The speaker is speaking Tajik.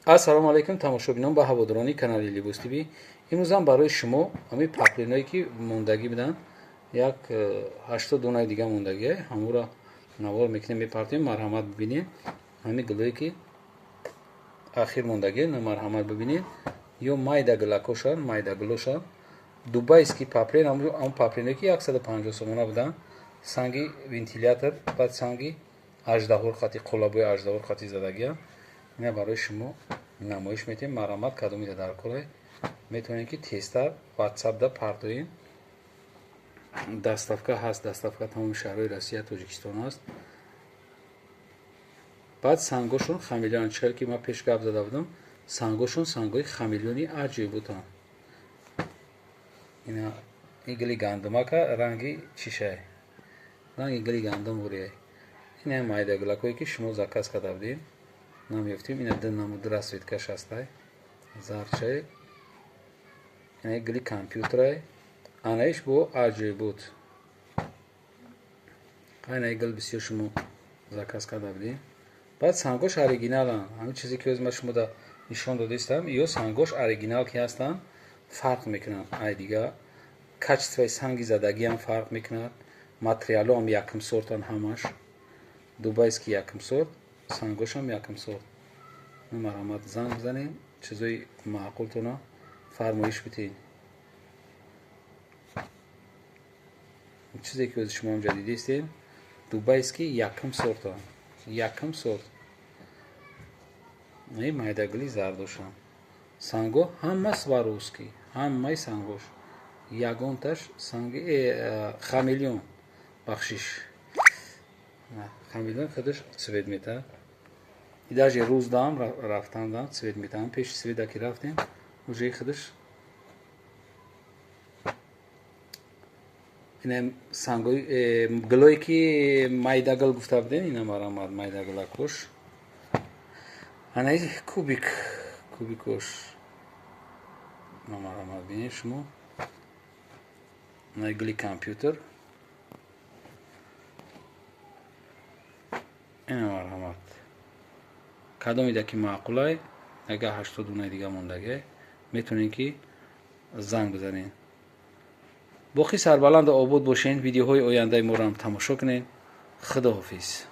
Ассалому алайкум, тамошобинон ба ҳаводорони канали Либос ТВ. Имрӯзам барои шумо ҳамин паплиное, ки мондагӣ буданд, як 80 донаи дига мондагӣ, ҳамуро навор мекунем, мепартем. Марҳамат, бибинед ҳамин гулое, ки ахир мондагӣ. Марҳамат, бибинед, ё майда гулакошанд, майда гулошанд. Дубайский паплин, ҳамун паплиное, ки 150 сомона буданд, санги вентилятор, баъд санги аждаҳор хати, қолабои аждаҳор хати задагиам. Ина барои шумо намоиш метиҳем. Марҳамат, кадомида дар кора, метавонем, ки тезтар Ватсапда партоем. Доставка ҳаст, доставка тамоми шаҳрҳои Россия, Тоҷикистон ҳаст. Баъд сангошон хамелеон, чихел ки ман пеш гап зада будам, сангошон сангои хамелеони аҷоибутанд. Ина ин гили гандумака, ранги чишай, ранги гили гандум бурияй. Ина майдагулакое, ки шумо заказ карда будем, намеёфтем. Ина ду намуд расцветкаш ҳастай, зарчае, ина гили компютерай, анаиш бо аҷоибут. Айнаи гил бисёр шумо заказ карда будем. Баъд сангош оригиналанд. Ҳамин чизе, ки ҳозир ман шумода нишон додаистам, ё сангош оригинал ки ҳастанд, фарқ мекунанд ай дига. Качествои санги задагиам фарқ мекунад, материалоам якум сортанд, ҳамаш дубайский якум сорт, сангошам якум сорт. Марҳамат, занг бизанед, чизои маъқултона фармоиш битед. Чизе, ки ҳозир шумо ҳамҷа дидистед, дубайский якум сорта, якум сорт. Майдагули зардошам, санго ҳама Сваровский, ҳамаи сангош, ягонташ санги хамелеон, бахшиш, хамелеон худаш цвет метаҳад. Даже рӯздаам рафтандам, цвет метаҳам. Пеши света ки рафтем, уже худаш ина сангои гулое, ки майдагул гуфта будем. Ина марамад, майдагулакош, анаи кубик, кубикош, марҳамат, бинед шумо. Анаи гули компютер, ина марҳамат, кадомида ки маъқулай, агар 80 донаи дига мондагиай, метавонед, ки занг бизанед. Боқӣ сарбаланду обод бошед, видеоҳои ояндаи моро ҳам тамошо кунед. Худоҳофиз.